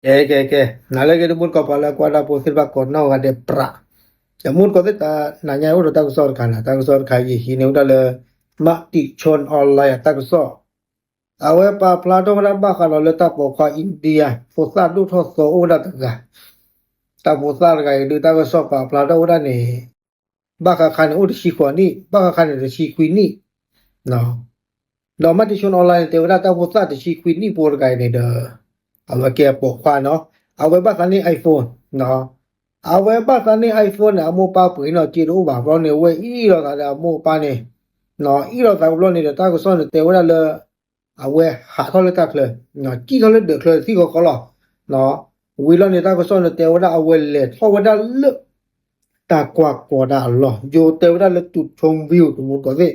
ကဲ ကဲ ကဲ နၤလၢက့ၤ တမူတကိး ပှၤလၢကွၢ်တၢ်ဖိသ့ၣ်တဖၣ်ကိးနီၢ်ဂၤဒဲးပြး, တမူတကိးသ့ၣ် တနၤညါအိၣ်ဒီးတၢ်ကစီၣ်တခါန့ၣ်, တၢ်ကစီၣ်တခါအံၤဟံးန့ၢ်ဝဲဒၣ်လၢ Matichon Online အတၢ်ကစီၣ်, အဝဲပာ်ဖျါထီၣ်ဝဲဒၣ်ဘၣ်ဃးဒီးလၢတၢ်ပိာ်ခွါ India ဖိသၣ်ဒိၣ်ထီၣ်သီအိၣ်ဝဲဒၣ်တဂၤ, တၢ်ဖိသၣ်တဂၤအံၤဒုး တၢ်ကစီၣ်ပာ်ဖျါထီၣ်ဝဲဒၣ်န့ၣ် ဘၣ်ဃးခါန့ၣ်အိၣ်တဆံဃိးနံၣ်, ဘၣ်ဃးခါန့ၣ်တဆံခွံနံၣ်, ဒီး Matichon Online န့ၣ် တဲဝဲဒၣ်တၢ်ဖိသၣ်တဆံခွံနံၣ်ဖိတဂၤအံၤန့ၣ်ဒီး အဝဲကဲအပိာ်ခွါနီၤ, အဝဲဘၣ်သးန့ၢ် iPhone, အဝဲဘၣ်သးန့ၢ် iPhone န့ၣ် အမိၢ်ပၢ်ပှ့ၤနီၤစ့တအိၣ်ဘၣ်ဘျီန့ၣ် အဝဲအ့ၣ်လိာ်သးဒီးအမိၢ်အပၢ်န့ၣ်, အ့ၣ်လိာ်သးဘျီန့ၣ်ဒီး တၢ်ကစီၣ်န့ၣ်တဲဝဲဒၣ်လၢ အဝဲဟးထီၣ်လၢတၢ်ချၢ, စံၣ်ထီၣ်လၢဒၢးချၢသံၣ်ဃီဃီလီၤ. ဝံၤလီၤန့ၣ် တၢ်ကစီၣ်န့ၣ်တဲဝဲဒၣ် အဝဲလဲၤထီၣ်ဝဲဒၣ်လၢ တၢ်ကွၢ်ကီၤဒၣ်အလီၢ်, ယိၤတဲဝဲဒၣ်လၢ Tutong View တမူတကိးသ့ၣ်,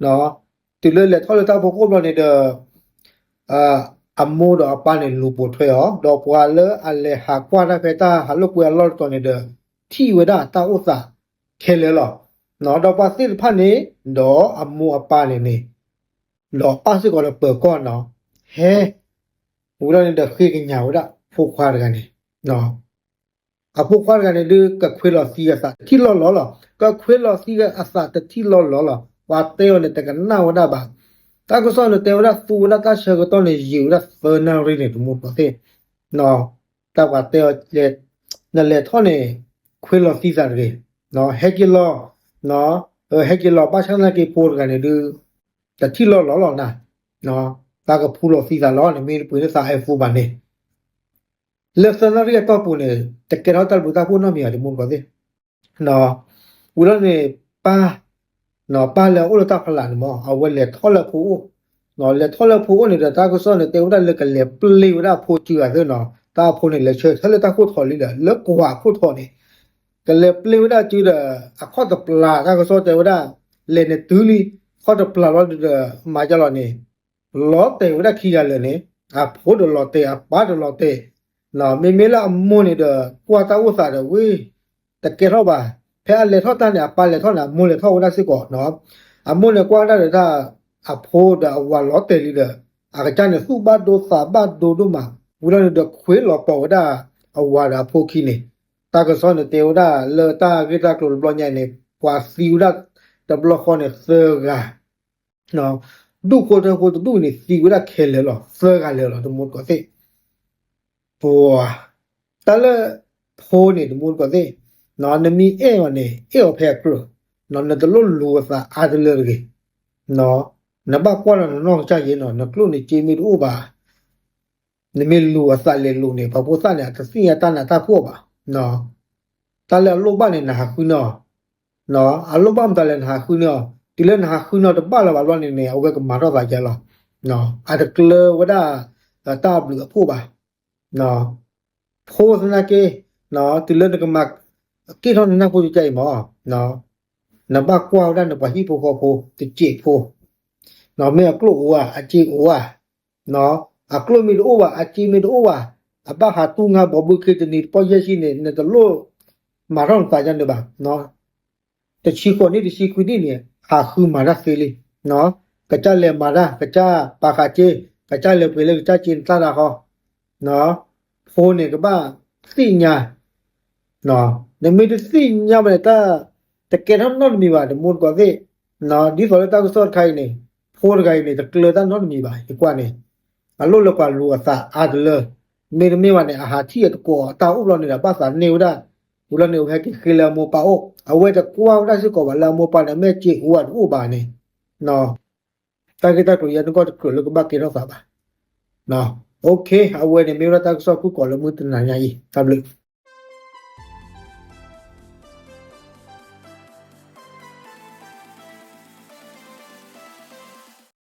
တုၤလၢလဲၤထီၣ်လၢတၢ်ဖီခိၣ်ဘျီန့ၣ်ဒီး အမိၢ်ဒီးအပၢ်န့ၣ် လူၤပိာ်ထွဲအီၤ, ဒီးပှၤလၢအလဲၤဟးကွၢ်တၢ်ဖဲတၢ်ဟးလိာ်ကွဲအလီၢ်တတီၤန့ၣ်ဒီး ထံၣ်ဝဲဒၣ်တၢ်အိၣ်သးခဲလၢာ်လီၤ. ဒီးပှၤသ့ၣ်တဖၣ်န့ၣ် ဒီးအမိၢ်အပၢ်န့ၣ်န့ၣ် ဒီးပၢ်စ့ၢ်ကီးဒီးပၢၤကီၢ်နီၤ, ဟဲ ဝံၤလီၤန့ၣ်ဒီးဃ့ကညးဝဲဒၣ်ဖိခွါတဂၤန့ၣ်, အဖိခွါတဂၤန့ၣ်ဒုး ကခွ့လီၤသံအသးတထံၣ်လီၢ်လီၢ်လီၤ. ကခွ့လီၤသံအသးတထံၣ်လီၢ်လီၢ်လီၤ. ပှၤတဲအီၤန့ၣ် တကနၣ်ဝဲဒၣ်ဘၣ်. တၢ်ကစီၣ်န့ၣ်တဲဝဲဒၣ် သူဝဲဒၣ်တၢ်ဆၢကတီၢ်န့ၣ် ယံာ်ဝဲဒၣ်သၢနၣ်ရံၣ်န့ၣ် တမူတကိးသ့ၣ်, တၢ်ပှၤတဲအီၤ နလဲၤထီၣ်န့ၣ် ခွ့လီၤသံသးတဂ့ၤ, ဟဲက့ၤလီၤ, ဟဲက့ၤလီၤ ဘၣ်ဆၣ်သနာ်က့ဖိတဂၤန့ၣ်ဒုး တထံၣ်လီၢ်လီၢ်လီၤနၤ, တၢ်ကဖူလီၤသံသးလီၤန့ၣ် မ့ၢ်တပှ့ၤန့ၢ်သး iPhone ဘၣ်န့ၣ် လၢသၢနၣ်ရံၣ်အတီၢ်ပူၤန့ၣ် တကဲထီၣ်တၢ်ဘျုးတၢ်ဖှိၣ်နီတမံၤဘၣ် တမူတကိးသ့ၣ်. ဝံၤလီၤန့ၣ် ပၢ်, ပၢ်လၢအအိၣ်လၢတၢ်ဖီလာ်န့ၣ်မ့ၢ် အဝဲလဲၤထီၣ်လၢဖိအိၣ်, လဲၤထီၣ်လၢဖိအိၣ်န့ၣ်ဒီး တၢ်ကစီၣ်န့ၣ် တဲဝဲဒၣ်လၢကလဲၤပျ့ၤဝဲဒၣ်အဖိစုဂၤသ့ၣ်နီၤ, တၢ်အဖိန့ၣ် လဲၤဆၢထၢၣ်လၢတၢ်ခိၣ်ထီၣ်လံဒီး လၢကွၢ်ခိၣ်ထီၣ်န့ၣ် ကလဲၤပျ့ၤဝဲဒၣ်စုဒီး အခီၣ်တပျၢ် တၢ်ကစီၣ်တဲဝဲဒၣ် လဲၤန့ၣ်တုၤလံ ခီၣ်တပျၢ်လီၤဒီး မၤယါလီၤန့ၣ် လီၤတဲာ်ဝဲဒၣ်ခံဂၤလၢာ်န့ၣ် အဖိဒီးလီၤတဲာ် အပၢ်ဒီးလီၤတဲာ်, မ့မ့ၢ်လၢအမိၢ်န့ၣ်ဒီး ကွၢ်တၢ်အိၣ်သးဒီးဝဲ တကဲထီၣ်ဘၣ်, ဖဲအလဲၤထီၣ်တၢ်န့ၣ် အပၢ်လဲၤထီၣ်န့ၣ် အမိၢ်လဲၤထီၣ်ဝဲဒၣ်စ့ၢ်ကီး, အမိၢ်န့ၣ်ကွၢ်ဝဲဒၣ်ဒီးတၢ် အဖိဒီးအဝၤလီၤတဲာ်လံဒီး အကစၢ်န့ၣ်သူၣ်ဘၣ်ဒိသးဘၣ်ဒိဒိၣ်မး, ဝံၤလီၤန့ၣ်ဒီးခွ့လီၤပိာ်ဝဲဒၣ် အဝၤဒီးအဖိခံန့ၣ်, တၢ်ကစီၣ်န့ၣ်တဲဝဲဒၣ်လၢတၢ်ဂ့ၢ်တၢ်ကျိၤတဘျီညါအံၤန့ၣ် ပှၤသံဝဲဒၣ်တဘျီဃီန့ၣ်သၢဂၤ ဒူၣ်ဖိထၢဖိတဒူၣ်န့ၣ် သံဝဲဒၣ်ခဲလၢာ်လီၤ သၢဂၤလၢာ်လီၤ တမူတကိးသ့ၣ်, ပှၤ တၢ်လၢ ဖိန့ၣ် တမူတကိးသ့ၣ်, နမ့ၢ်အဲၣ်အီၤန့ၣ် အဲၣ်အီၤဖဲအကြၢး, နတလိၣ်လူၤအသးအါတလၢတဂ့ၤ, နဘၣ်ကွၢ်လီၤနနီၢ်ကစၢ်ယဲနီၤ နကျိၣ်န့ၣ်စ့မ့ၢ်တအိၣ်ဘၣ် နမ့ၢ်လူၤအသးလဲၤလိာ်န့ၣ် ပှၤဖိသၣ်န့ၣ် အတသ့ၣ်ညါတၢ်နးတၢ်ဖှီၣ်ဘၣ်, တၢ်လၢအလိၣ်ဘၣ်န့ၣ် နဟးဃုန့ၢ်အီၤ, အလိၣ်ဘၣ်မတၤလဲၣ် နဟးဃုန့ၢ်အီၤ, တုၤလၢနဟးဃုန့ၢ်အီၤတဘၣ်လၢၤဘၣ်ဘျီန့ၣ်န့ၣ် အဝဲကမၤထီၣ်သးယဲလီၤ, အတကျၢၤဝဲဒၣ် တၢ်ဘျုးအဖှိၣ်ဘၣ် ဖိသနာ်က့ တုၤလၢနကမၤ က့ၢ်ထီၣ်နနၢ်ဖိကစၢ်အံၤမး, နဘၣ်ကွၢ်ဝဲဒၣ်နပှၤဟံၣ်ဖိဃီဖိ တစဲးဖိ, မ့ၢ်အကျိၣ်အိၣ်ဧါ အစ့အိၣ်ဧါ, အကျိၣ်မ့ၢ်တအိၣ်ဘၣ် အစ့မ့ၢ်တအိၣ်ဘၣ်, အဘၣ်ဟးတူၢ်ငါဘီဘုခ့တနံၤတပီၢ်ယဲၢ်ဆံန့ၣ် နတလိၣ်မၤထီၣ်နသးယါန့ၣ်ဘၣ် တဆံဃိးနံၣ်တဆံခွံနံၣ်န့ၣ် ဟးဃုမၤတၢ်သ့လံ, ကစၢ်လဲၤမၤတၢ် ကစၢ်ပာ်ဃာ်စ့ ကစၢ်လဲၤပှ့ၤလၢကစၢ်စ့နတၢ်ဒၢ်ဃီ, ဖိန့ၣ်ကဘၣ်သ့ၣ်ညါ, နမ့ၢ်တသ့ၣ်ညါဘၣ်န့ၣ် တၢ်တကဲထီၣ်နီတမံၤဘၣ် တမူတကိးသ့ၣ်, ဒ်သိးလၢတၢ်ကစီၣ်တခါအံၤန့ၣ် ဖိတဂၤအံၤန့ၣ် တကျၢၤတၢ်နီတမံၤဘၣ် ယကွၢ်န့ၣ်, အလိၣ်လၢပှၤလူၤအသးအါတလၢ, မ့တမ့ၢ်ဘၣ်န့ၣ် အဟးထံၣ်အတကိးတၢ်အိၣ်ဘျီန့ၣ်ဒီး ဘၣ်သးန့ၢ်ဝဲဒၣ်, ဝံၤလီၤန့ၣ် အဝဲဟဲက့ၤဃ့လၢအမိၢ်ပၢ်အိၣ်, အဝဲတကွၢ်ဝဲဒၣ်စ့ၢ်ကီးဘၣ်လၢအမိၢ်ပၢ်န့ၣ် မ့ၢ်စ့အိၣ်ဧါတအိၣ်ဘၣ်န့ၣ်, တၢ်ဂ့ၢ်တၢ်ကျိၤယဲန့ၣ်ကီၢ်တကြၢးလၢကဘၣ်ကဲထီၣ်သးဘၣ်, OK အဝဲန့ၣ်မ့ၢ်ဝဲဒၣ်တၢ်ကစီၣ်ဖုၣ်ကိာ်လၢမုၢ်တနၤညါအံၤ တၢ်ဘျုး